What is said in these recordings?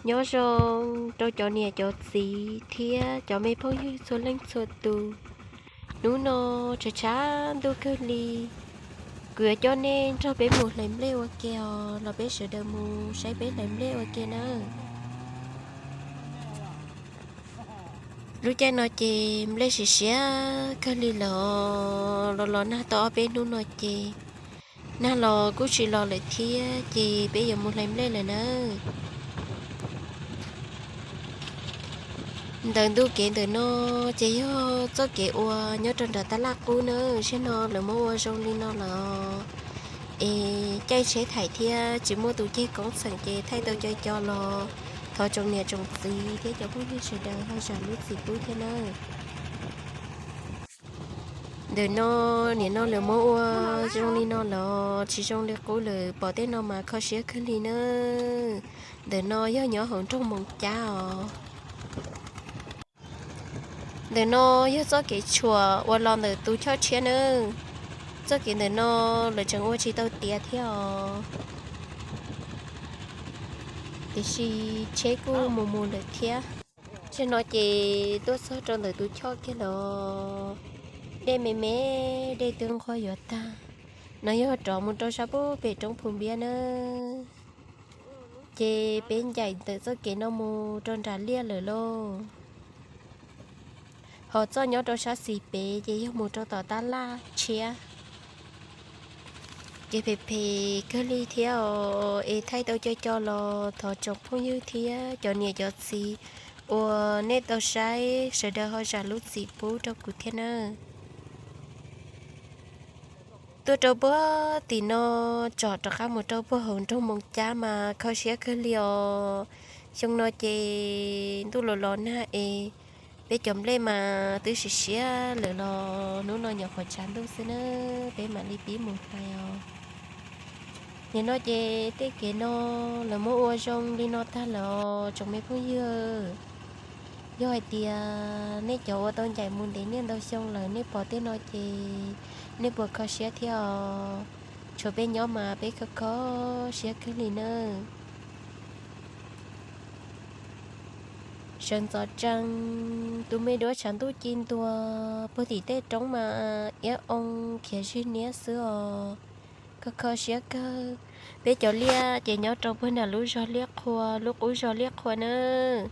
Nyob zoo rau cov niam cov txiv thiab cov me phooj ywg txhua leej txhua tus. Hnub no tshav tshav ntuj kawg li, kuv yuav coj nej nrog peb mus hlais nplej ua ke os, los peb sawv daws mus saib peb hlais nplej ua ke nawb. Lub caij no ces nplej siav siav kawg li lawm os, los los nag tau ob peb hnub no ces nag los kuj tsis los lawm thiab, ces peb yuav mus hlais nplej lawm nawb. Ntawm ntu kev ntawm no ces yog txoj kev ua nyob rau nram tab laj qub nawb, zaum no lawv muab ua zoo li no lawm. Es caij tsheb thaij thiab tsis muaj tus ceg koob txheem ces thaij tau co co los thov tsoom niam tsoom txiv thiab cov phooj ywg sawv daws ho zam lub txim pub thiab nawb. Ntawm no, nim no lawv muab ua zoo li no los tsis zoo li qub lawm, pom tej no mas kho siab kawg li nawb. Ntawm no yog nyob hauv nroog Moos Cab os. Ntawm no yog txoj kev tshuam uas los ntawm tus choj tshiab nawb. Txoj kev ntawm no lawv tseem ua tsis tau tiav thiab os, tiam sis tsheb kuj mus mus lawm thiab. Zaum no ces tuaj txog rau ntawm tus choj kiag los dej me me, dej twb nqhuab yuav tag. No yog rov mus rau sab pem roob Phu Npiab nawb. Ces peb ncaim ntawm txoj kev no mus rau nram liaj lawm lauj. Ho txoj nyob rau sab xis pem ces yog mus rau tom tab laj tshiab. Kev phem phem kawg li thiab os, es thaij tau co co los thov tsoom phooj ywg thiab cov niam cov txiv uas nej tau saib sawv daws ho zam lub txim pub rau kuv thiab nawb. Tuaj rau puag tim no tsom rov qab mus rau puag hauv nroog Moos Cab mas kho siab kawg li os. Xyoo no ces ntuj los los nag es peb cov nplej mas twb siav siav lawm los hnub no nyuam qhuav tshav ntuj xwb na, peb mam li pib mus hlais os. Nim no ces tej kev no lawv muab ua zoo li no tag lawm os tsoom me phooj ywg. Yog hais tias nej cov uas tau ncaim mus ntev niaj ntau xyoo lawm nej pom tej no ces nej puas kho siab thiab os? Tshuav peb nyob mas peb kho kho siab kawg li nawb. Sawv ntxov tsees, tus me duab tshav ntuj ci ntua puag tim tej roob mas iab oo khiav zig niab xwb os. Kho kho siab kawg. Peb cov liaj ces nyob rau puag nram lub zog Liab Qhua, lub qub zog Liab Qhua nawb.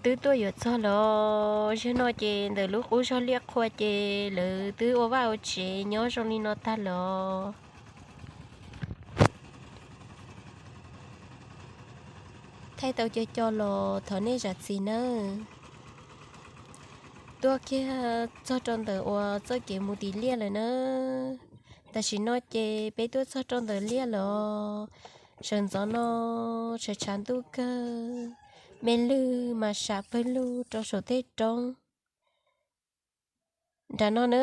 Twb tuaj yuav txog los, zaum no ces ntawm lub qub zog Liab Qhua ces lawv twb ua vaj ua tsev nyob zoo li no tag los. Thaij tau co co los thov nej zam txim nawb. Tuaj kiag txog rau ntawm uas txoj kev mus tim liaj lawm nawb. Tam sim no ces peb tuaj txog rau ntawm liaj lawm os. Sawv ntxov no tshav tshav ntuj kawg, me lwg mas sam pawg lug rau saum tej roob. Nram no na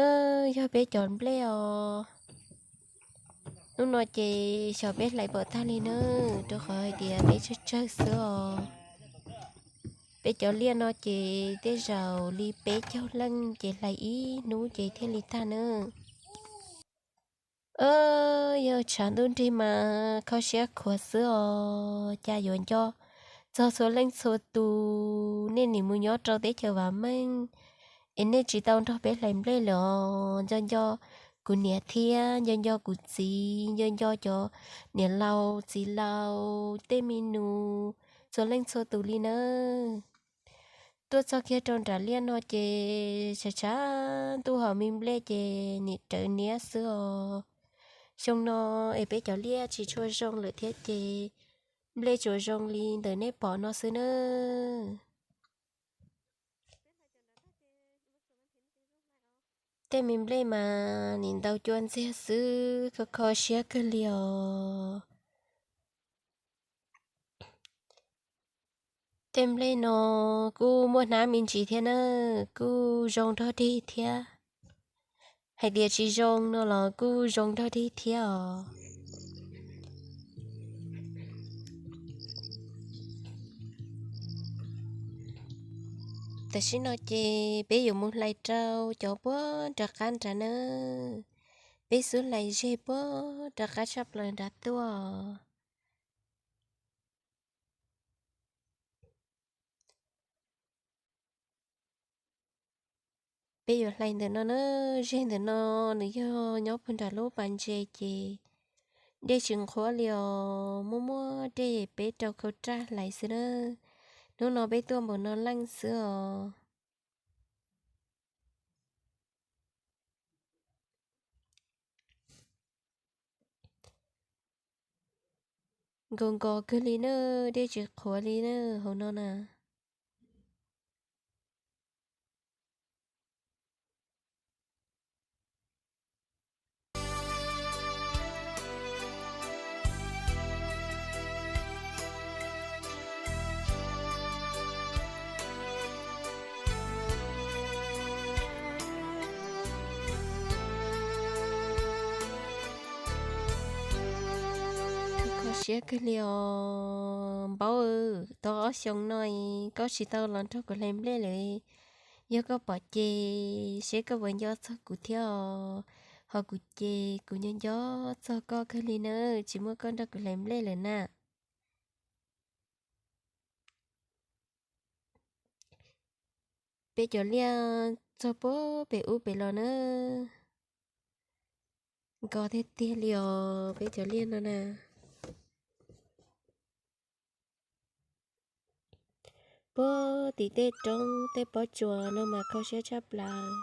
yog peb cov nplej os. Hnub no ces xyov peb hlais puas tag li na, rau qhov hais tias peb tsawg tsawg xwb os. Peb cov liaj no ces tej zaum li peb caug leej ces hlais ib hnub ces thiaj li tag nawb. Yog tshav ntuj nrig mas kho siab khuav xwb os, cas yuav nco txog txhua leej txhua tus, nej nim mus nyob rau teb chaws vam meej es nej tsis tau nrog peb hlais nplej lawm os. Nco nco kuv niam thiab nco nco kuv txiv, nco nco cov niam laus txiv laus, tej me nus, txhua leej txhua tus li nawb. Tuaj txog kiag rau nram liaj no ces tshav tshav ntuj ho me nplej ces nim rawv niab xwb os. Xyoo no es peb cov liaj tsis tshua zoo lawm thiab ces nplej tsuas zoo li ntawm nej pom no xwb nawb. Tej me nplej mas nim ntau cua ntxiag xwb, kho kho siab kawg li os. Tej nplej no kuj muaj hnab me ntsis thiab na, kuj zoo nrog dig thiab. Hais tias tsis zoo no los kuj zoo nrog dig thiab os. Tam sim no ces peb yuav mus hlais rau cov puag nram qab nrad nawb. Peb xub hlais ze puag nram qab tshaj plaws nrad tuaj. Peb yuav hlais ntawm no na, zeg ntawm no nws yog nyob puag nram lub pas ntses ces dej tsis qhuav li os, muaj muaj dej peb rau khau raj hlais xwb na. Hnub no peb tuaj npaum no leej xwb os. Nkaus nkaus kawg li na, dej tsis qhuav li na, hauv no na. Kho siab kawg li os npaub, tau ob xyoos no koj tsis tau los nrog kuv hlais nplej lawm. Yog koj pom ces seb koj puas nco txog kuv thiab os. Ho kuv ces kuv nco nco txog koj kawg li na, tsis muaj koj nrog kuv hlais nplej lawm na. Peb cov liaj txog puag pem ub pem los na, nkos tiag tiag li os peb cov liaj no na. Puag tim tej roob tej pob tsuas no mas kho siab tshaj plaws.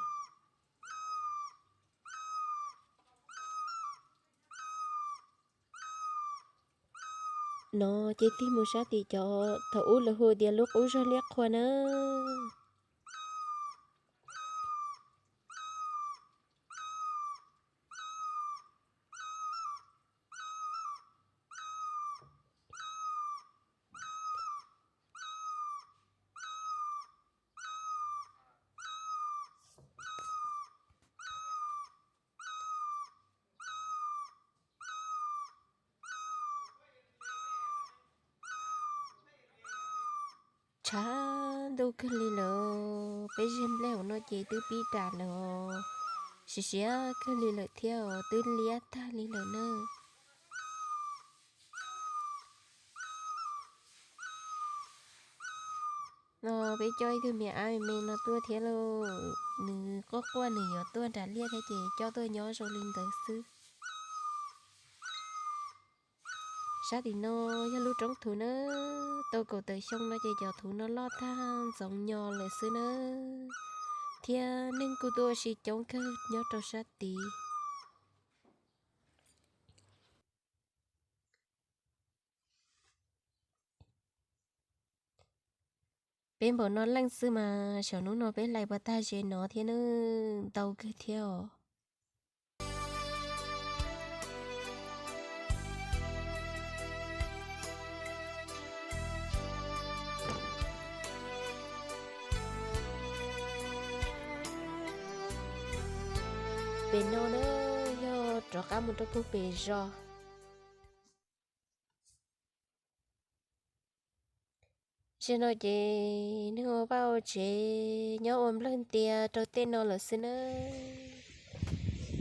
No ces tig mus sab tim cov thaum ub lawv hu tias lub qub zog liab qhua na. Tshav ntuj kawg li lawm, peb zeg nplej hauv no ces twb pib dam lawm os. Siav siav kawg li lawm thiab os, twb liab tag li lawm na. No peb coj ib tug me ab me me no tuaj thiab lauj, nws quaj quaj nws yuav tuaj nram liaj thiab ces coj tuaj nyob zoo li ntawd xwb. Sab tim no yog lub roob thuv na, tau kaum tawm xyoo no ces cov thuv no loj tag ntxoov nyo lawm xwb na, thiab neeg kuj tuaj ua si coob kawg nyob rau sab tid. Peb npaum no leej xwb mas xyov hnub no peb hlais puas tag ze no thiab na, ntau kawg thiab os. Pem no na yog rov qab mus rau puag pem zos. Zaum no ces neeg ua vaj ua tsev nyob ua nplawg ntia rau tej no lawm xwb na.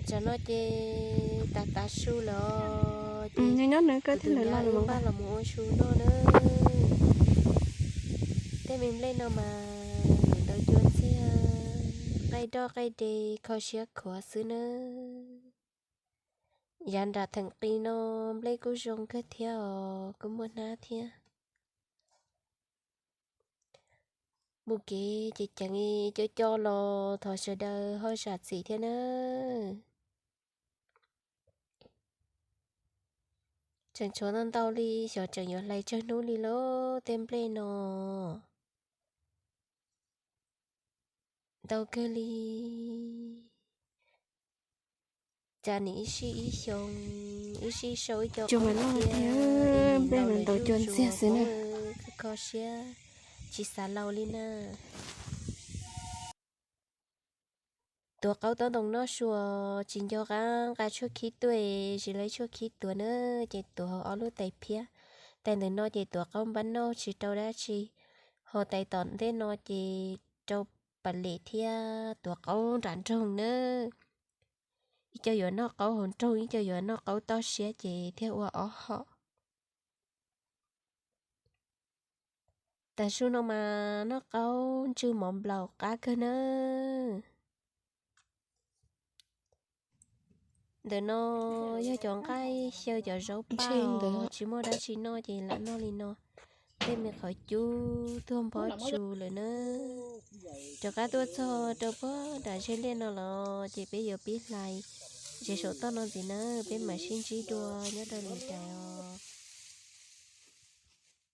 Tsam no ces tav tav su lawm os, ces nyob nws koj thiaj li los mus ua su noj na. Tej me nplej no mas nws ntau cua ntxiag, qaij doj qaij de kho siab khuav xwb na. Yav nram theem qis no nplej kuj zoo kawg thiab os, kuj muaj hnab thiab. Mus kev ces ceev co co los thov sawv daws ho zam txim thiab nawb. Tseem tshuav ntau ntau li, xyov tseem yuav hlais tsawg hnub li lauj tej nplej no. Ntau kawg li. Cas nim ib sij ib xyoo, ib sij sau ib co qau tiag, nplej mas ntau cua ntxiag xwb na. Kho siab tsis xav laus li na. Tuav qaub taub ntoo noj su, tsis nco qab nqa tshuaj khib tuaj, tsis laib tshuaj khib tuav na, ces tuav hauv ob lub tais phiab. Tais ntawm no ces tuav qaub npab noj tsis rau dab tsi, ho tais tom ntej no ces rau pas lem thiab tuav qaub nram nroog na. Ib co yuav noj qaub hauv nroog, ib co yuav noj qaub toj siab ces thiaj ua ob hom. Tav su no mas noj qaub ntsw mov nplaum qab kawg nawb. Ntawm no yog cov nqaij xyaw cov zaub paj, tsis muaj dab tsi noj ces lam noj li no. Tej me qhov cub tuag npog tsu lawm na. Rov qab tuaj txog rau puag nram zej liaj no los ces peb yuav pib hlais ze saum toj no ntxiv na, peb mam sib ntsib dua nyob rau lwm daim os.